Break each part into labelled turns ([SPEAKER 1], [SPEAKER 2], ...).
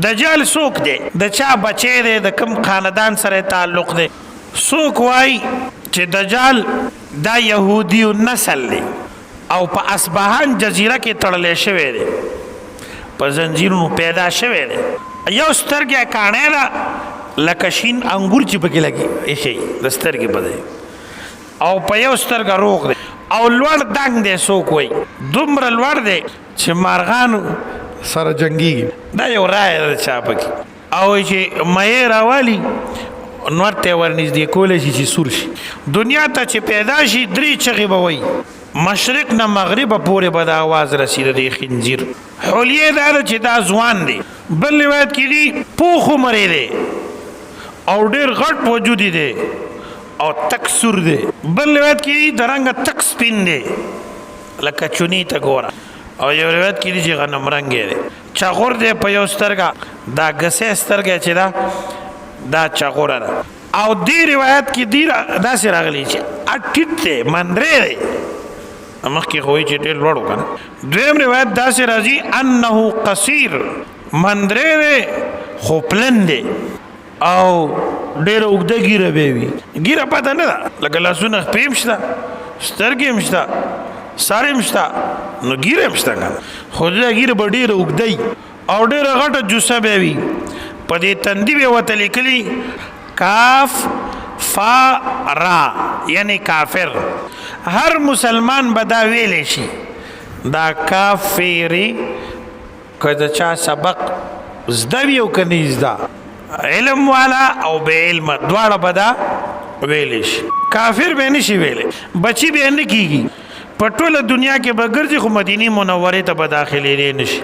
[SPEAKER 1] دجال څوک دی؟ د چا بچی دی؟ د کوم خاندان سره تعلق دی؟ څوک وای چې دجال دا يهودي نسل دی او په اصبهان جزیره کې تړلی شوی دی، په زنجیرونو پیدا شوی دی، یو سترګه کاڼی ده لکه شین انګور چې پکې لګي شي د سترګې په دی، او په یو سترګه روغ دی او لوړ دنګ دی. څوک وای دومره لوړ دی چې مارغانو سره جنگیږي. دا یو رائے ده چا پکې، او چې مې راوالي نور ته ورنږدې کولی شي چې سور شي. دنیا ته چې پیدا شي درې چغې به وایي، مشرق نه مغرب پورې به د आवाज رسیده دی. خنزیر حلیه دا ده چې دا ځوان دی، بل روایت کې دی پوخ عمر دی او ډیر غټ وجود دی او تک سور دی، بل روایت کې دی د رنګ تک سپین دی لکه چونی ته ګوره، او یو روایت کې دی چې غنم رنګ دی، چغور دی په یو سترګه، دا ګسه سترګه چې دا دا چغوره ده. او دی روایت کې دی داسې راغلی چې اټیټ دی، مندرې دی، مخکې خو چې ډېر لوړ وکنه. دویم روایت داسې راځي انه قصیر، مندرې دی خو پلن دی او ډېر اوږده ږیره به وي. ږیره پته نه ده، لکه لاسونه خپې هم شته، سترګې هم شته، سر هم شته، نو ږیره هم شته که نه، خو دا ږیره به ډېره اوږده وي او ډېره غټه جوسه به وي. په دې تندي به ورته لیکلي کاف فا را، یعنی کافر. هر مسلمان به دا ویلی شي دا کافری، که د چا سبق زده وي او که نه زده، علم والا او بې علم دواړه به دا ویلی شي. کافر به نشي ویلی، بچی به نه کیږي، په ټوله دنیا کې به ګرځي خو مدینې منورې ته به داخلېدی نشي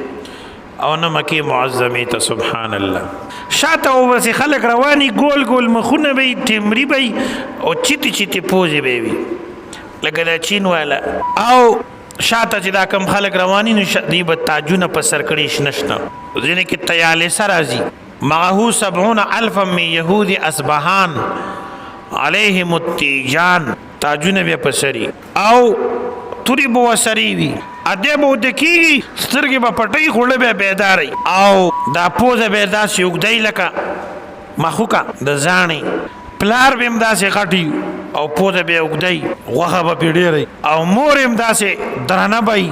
[SPEAKER 1] او نه مکې معظمې ته. سبحان الله. شاته وبسې خلک رواني، ګول ګول مخونه به وي، ټیمري به وي او چیتې چیتې پوزې به وي لکه دا چین والا. او شاته چې دا کم خلک رواني نو دوی به تاجونه په سر کړي شنه شنه، ځینې کې طیالسه راځي. معه 70,000 من یهود اصبهان علیهم التیجان، تاجونه به په سري او توري به وسري وي، ادې به وده کېږي، سترګې به پټوي، خوله به بیداري او دا پوزه به داسې اوږدوي لکه مخوکه د زاڼې. پلار به هم داسې غټي او پوزه به اوږدوي، غوښه به پرې ډېره، او مور هم داسې درنه به وي،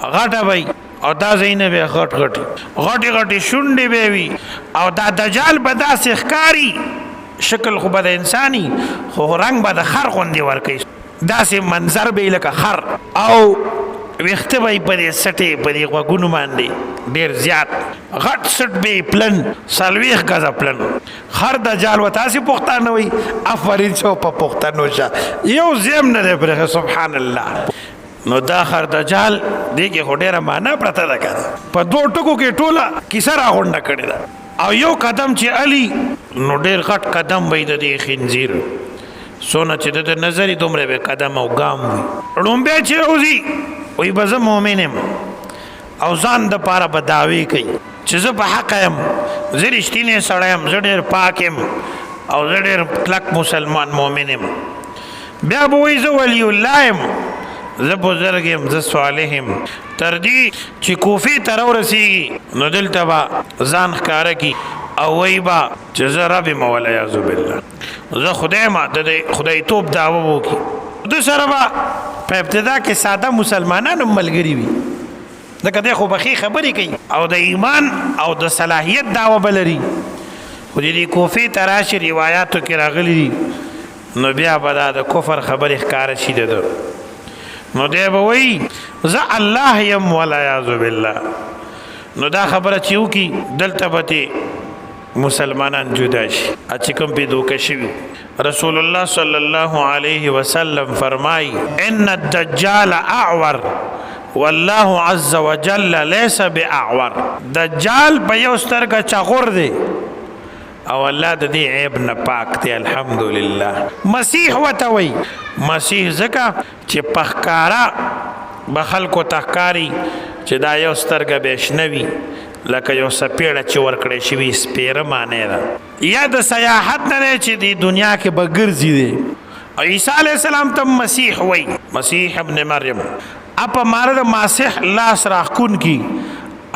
[SPEAKER 1] غټه به وي او دا ځایونه به غټ غټي غټې غټې شونډې به وي. او دا دجال به داسې ښکاري، شکل خو به د انساني خو رنګ به د خر غوندې ورکوي، داسې منظر به لکه خر، او ویښته به یې په دې سټې په دې غوږونو باندې ډېر زیات غټ سټ به یې پلن، 40 ګزه پلن خر دجال و. تاسې پښتانه وئ، افرین شو په پښتنو شه، یو زیم نه دی پرېښی. سبحان الله. نو دا خر دجال دې کې خو ډېره معنا پرته ده که نه، په دوو ټکو کې ټوله کیسه راغونډه کړې ده. او یو قدم چې علی نو ډېر غټ قدم وي د دې خنزیر، څونه چې د نظر دومره به قدم او ګام وي. ړومبی چې راوځي وایي به زه مؤمن یم او ځان د پاره به دعوې کوي چې زه په حق یم، زه رښتینی سړی یم، زه ډېر پاک یم او زه ډېر کلک مسلمان مؤمن یم. بیا به وایي زه ولی الله یم، زه بزرګ یم، زه صالح یم. تر دې چې کوفې ته راورسېږي نو دلته به ځان ښکاره کړي او وایي به چې زه رب یم والعیاذ بالله، زه خدای ما، د خدای توب دعوه وکړي. د سره به په ابتدا کې ساده مسلمانان هم ملګري وي، ځکه دی خو به ښې خبرې کوي او د ایمان او د صلاحیت دعوه به لري. خو د دې کوفې ته راشي، روایاتو کې راغلي دي، نو بیا به دا د کفر خبرې ښکاره شي د ده، نو دی به وایي زه الله یم والعیاذ بالله. نو دا خبره چې وکړي دلته به ترې مسلمانان جدا شي چې کوم پې دوکه شوي. رسول الله صلی الله علیه وسلم فرمای ان الدجال اعور والله عز وجل ليس باعور. دجال په یو سترګه چغور دی او الله د دې عیب نه پاک دی، الحمدلله. مسیح وته وای مسیح ځکه چې پخکارا به خلکو ته ښکاري چې دا یو سترګه به شنه وي لکه یو سپېړه چې ورکړی شوي، سپېره معنی ده، یا د سیاحت نه دی چې د دنیا کې به ګرځي دی. عیسی علیه السلام ته مسیح وای، مسیح ابن مریم، اپا ماره د ماسح لاس راخکون کی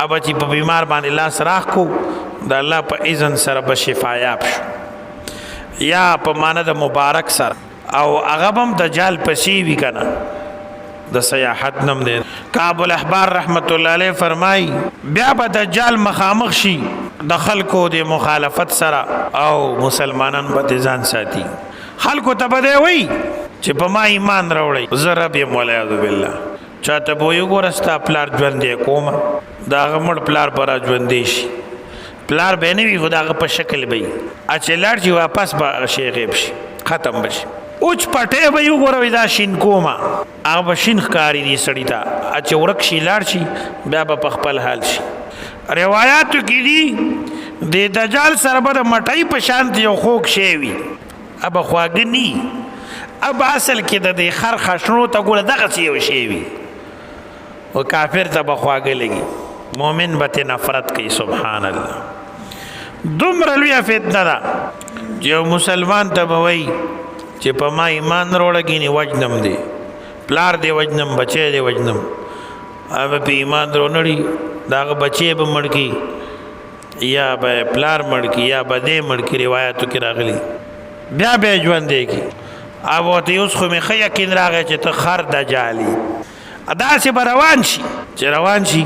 [SPEAKER 1] ابا چې په بیمار باندې لاس راخ کو، د الله په اذن سره به شفایاب شو، یا په معنی د مبارک سره. او هغه هم دجال پسې وی کنه، د سیاحت نم دی. کعب الاحبار رحمت الله علیه فرمای، بیا به دجال مخامخ شي د خلکو د مخالفت سره، او مسلمانان به ځان ساتي. خلکو ته به دی وای چې په ما ایمان راوړی، زه رب یم، والعیاذ بالله. چاته به وایي وګوره ستا پلار ژوندی کومه، د هغه مړ پلار به را ژوندی شي، پلار به نه وي خو د هغه په شکل به وي، چې لاړ شي واپس به شی غیب شي، ختم به شي. اوچ پټی به یې وګوره، وایي دا شین کومه، هغه به شین ښکاري دي سړي ته، چې ورک شي لاړ شي بیا به په خپل حال شي. روایاتو کې دي د دجال سره به د مټۍ په شان یو خوږ شی وي، ابه خواږه نی، اب اصل کې د دې خر خشنو ته ګوره دغسې یو شی وي، او کافر ته به خواږه لګي، مؤمن به ترې نفرت کوي. سبحان الله، دومره لویه فتنه ده چې یو مسلمان ته به وایي چې په ما ایمان راوړه ګینې وجنم دی، پلار دی وجنم، بچی دی وجنم. هغه په ایمان رونړي، د هغه بچی به مړ کړي، یا به پلار مړ کړي، یا به دی مړ کړي، روایتو کې راغلي، بیا به ژوندی کړي. او ورته اوس خو مې ښه یقین راغی چې ته خر دجال یې. داسې به روان شي چې روان شي،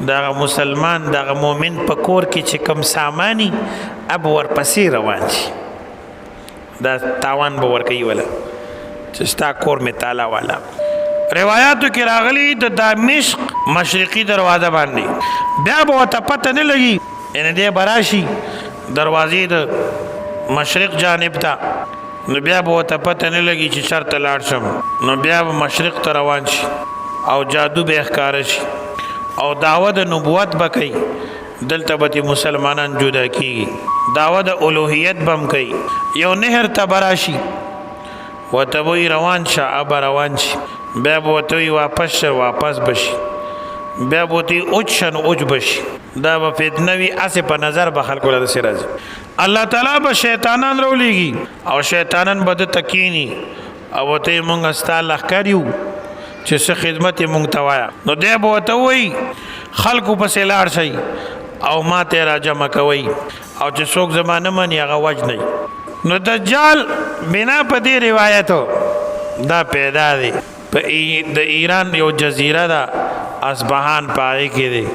[SPEAKER 1] دغه مسلمان دغه مؤمن په کور کې چې کوم سامانی اب ورپسې روان شي، دا تاوان به ورکوي ولا چې ستا کور مې تالا والا. روایاتو کې راغلي د دمشق مشرقي دروازه باندې بیا به ورته پته نه لګي، یعنې دی به راشي دروازې د مشرق جانب ته، نو بیا به ورته پته نه لګي چې چېرته لاړ شم، نو بیا به مشرق ته روان شي او جادو به ښکاره شي او دعوه د نبوت به کوي. دلته به مسلمانان جدا کیږي، دعوه د الوهیت به هم کوي. یو نهر ته به راشي، ورته به وایي روان شه، ابه روان شي. بیا به ورته وایي واپس شه، واپس به شي. بیا به ورته وایي اوچ شه، نو اوچ به شي. دا به فتنه وي، هسې په نظر به خلکو له داسې راځي. الله تعالی به شیطانان راولېږي او شیطانان به ده ته کښېني او ورته وایي مونږ ستا لښکر یو، چې څه خدمت یې مونږ ته وایه. نو دی به ورته ووایي خلکو پسې لاړ شئ او ما ته را جمع کوئ، او چې څوک زما نه مني هغه وژنئ. نو دجال بنا په دې روایتو دا پیدا دی. په د ایران یو جزیره ده اصبهان، په هغې کې دی.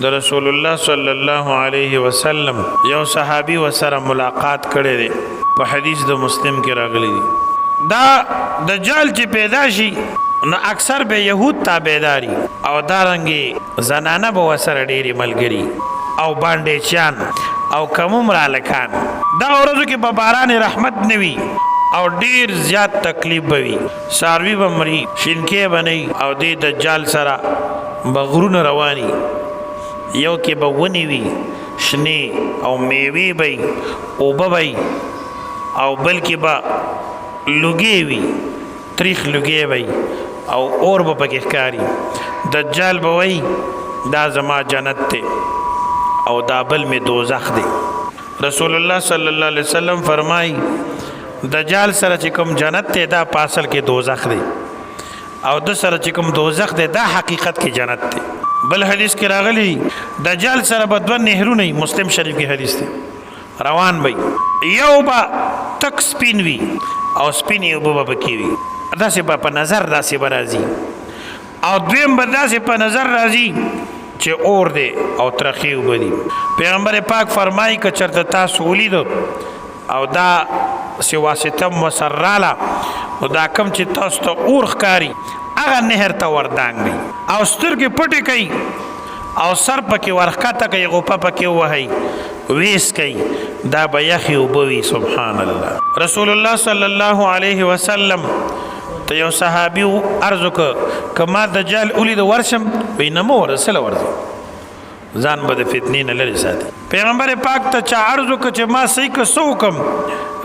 [SPEAKER 1] د رسول الله صلی الله علیه وسلم یو صحابي وسره ملاقات کړی دی، په حدیث د مسلم کې راغلی دی. دا دجال چې پیدا شي نو اکثر به یهود تابعداري، او دارنګي زنانه به وسره ډېرې ملګري او باندې او کم عمر هلکان. دا ورځو کې به باران رحمت نه وي او ډیر زیات تکلیف به وي، څاروي به مري، شینکې به نه وي، او دې دجال سره به غرونه رواني، یو کې به ونې وي شنې او میوې به وي، اوبه به وي، او بل کې به لوګي وي، تریخ لوګي به وي او اور به پکې ښکاري. دجال به وایي دا زما جنت دی او دا بل می دوزخ دی. رسول الله صلی الله علیه وسلم فرمای، دجال سره چې کوم جنت دی دا په اصل کې دوزخ دی، او د سره چې کوم دوزخ دی دا حقیقت کې جنت دی. بل حدیث کې راغلی دجال سره به دوه نهرونه، مسلم شریف کې حدیث دی، روان وي، یو به تک سپین وي او سپینې اوبه به پکې وي، داسې به په نظر داسې به راځي، او دویم به داسې په نظر راځي چې اور دی او ترخې اوبه دي. پیغمبر پاک فرمایي که چېرته تاسو ولیدو او دا څه واسطه مو سره راله، نو دا کوم چې تاسو ته اور ښکاري هغه نهر ته وردانګئ او سترګې پټې کړئ او سر پکې ورښکته کوي، غوپه پکې ووهئ، ویس کوي، دا به یخې اوبه وي. سبحان الله. رسول الله صلی الله علیه وسلم ته یو صحابي عرض وکړ، که ما دجال ولید ورشم؟ وایي نه مه ورځه، څه له ورځې، ځان به د فتنې نه لرې ساتي. پیغمبر پاک ته چا عرض وکړ چې ما صحیح که څه وکړم؟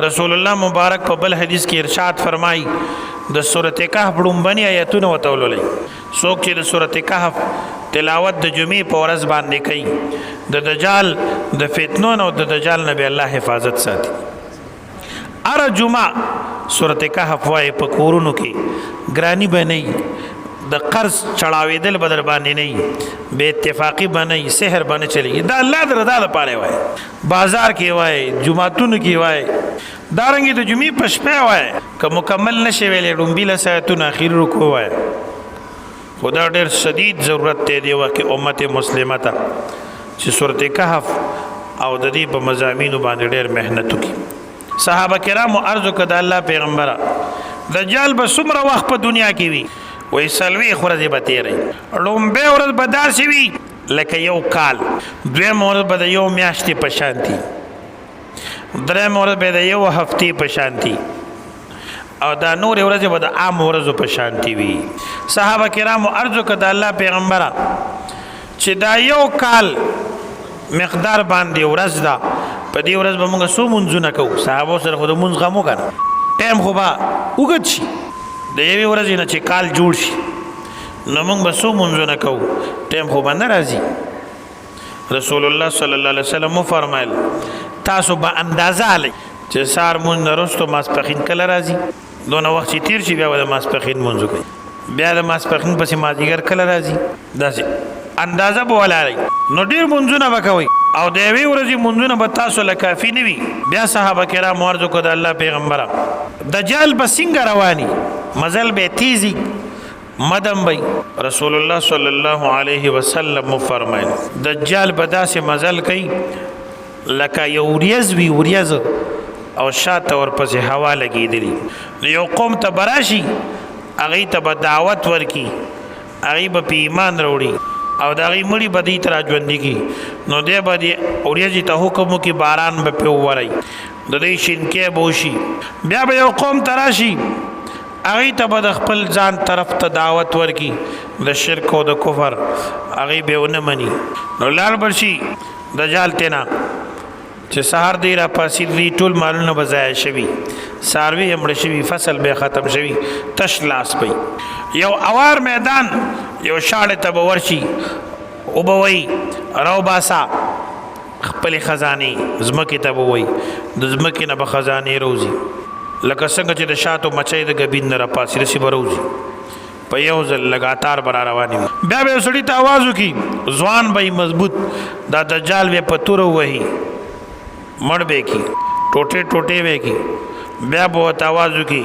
[SPEAKER 1] رسول الله مبارک په بل حدیث کې ارشاد فرمایي، د سورت کهف ړومبني آیتونه ورته ولولئ. څوک چې د سورت کهف تلاوت د جمعې په ورځ باندې کوي، د دجال د فتنو نه او د دجال نه به الله حفاظت ساتي. هره جمعه سورت کهف وایي په کورونو کې ګرانی به نه، د قرض چړاویدل به در باندې نه وي، بې اتفاقي به نه وي، سحر به نه چلېږي. دا الله د رضا لپاره وایي، بازار کې وایي، جوماتونو کې وایي، دارنګې د جمعې په شپه وایي. که مکمل نه شي ویلی ړومبي لس آیتونه اخري رکوع وایي. خو دا ډېر شدید ضرورت دی دې وخت کې امت مسلمه ته چې سورت کهف او د دې په مضامینو باندې ډېر محنت وکړي. صحابه کرامو عرض وکړ، د الله پیغمبره، دجال به څومره وخت په دنیا کې وي؟ وایي 40 ورځې به تېروي. ړومبۍ ورځ به داسې وي لکه یو کال، دویمه ورځ به د یو میاشتې په شانتي، درېیمه ورځ به د یو هفتې په شانتي، او دا نورې ورځې به د عام ورځو په شانتي وي. صحابه کرامو عرض وکړ، د الله پیغمبره، چې دا یو کال مقدار باندې ورځ ده، په دې ورځ به موږ څو مونځونه کوو؟ صحابو سره خو د مونځ غم وکړه، ټایم خو به اوږد شي. د یوې ورځې نه چې کال جوړ شي نو موږ به څو مونځونه کوو، ټایم خو به نه راځي. رسول الله صلی الله علیه وسلم وفرمایل، تاسو به اندازه لئ چې سهار مونځ نه وروسته ماسپښین کله راځي، دونه وخت چې تیر شي بیا به د ماسپښین مونځ وکړئ، بیا د ماسپښین پسې مازدیګر کله راځي، داسې اندازه به ولاړئ. نو ډېر مونځونه به کوئ او د یوې ورځې مونځونه به تاسو له کافي نه وي. بیا صحابه کرامو عرض وکړ، د الله پیغمبره، دجال به څنګه رواني، مزل به تیزي مدم به؟ رسول الله صلی الله علیه وسلم فرمایل، دجال به داسې مزل کوي لکه یو وریځ وي، وریځ او شاته ورپسې هوا لګېدلي. نو یو قوم ته به راشي، هغوی ته به دعوت ورکړي، هغوی به پې ایمان راوړي او د هغوی مړي به دوی ته راژوندي کړي. نو دی به دې وریځې ته حکم وکړي، باران به پرې ووري، د دوی شینکی به وشي. بیا به یو قوم ته راشي، هغوی ته به د خپل ځان طرف ته دعوت ورکړي د شرک او د کفر، هغوی به ونه مني. نو لاړ به شي دجال تینا چې سهار دی را پاسید دی، ټول مالونه به ضایع شوي، څاروي یې مړه شوي، فصل به ختم شوي، تش لاس به یو اوار میدان یو شاړې ته به ورشي، وبه وایي راوباسه خپلې خزانې، ځمکې ته به وایي، د ځمکې نه به خزانې روځي، لکه څنګه چې د شاتو مچۍ د ګبین نه راپاڅي داسې به روځي، په یو ځل لګاتار به را روانې وي. بیا به یو سړي ته اواز وکړي، ځوان به یې مضبوط، دا دجال به په توره ووهي، مړ به یې کړي، ټوټې ټوټې به یې کړي. بیا به ورته اواز وکړي،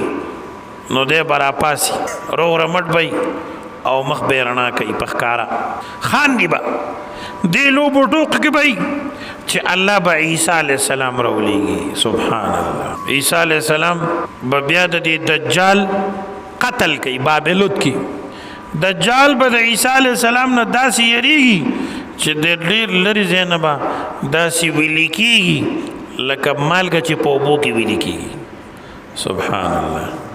[SPEAKER 1] نو دی به راپاڅي، روغ رمټ به او مخ به رڼا کوي، په ښکاره خاندي به، دې لوبو ټوق کې به چې الله به عیسی علیه السلام راولېږي. سبحان الله، عیسی علیه السلام به بیا د دې دجال قتل کوي بابلوت کې. دجال به د عیسی علیه السلام نه داسې یریږي چې د ډېر لرې ځای نه به داسې ویلي کېږي لکه مالګه چې په اوبو کې ویلي کېږي. سبحان الله.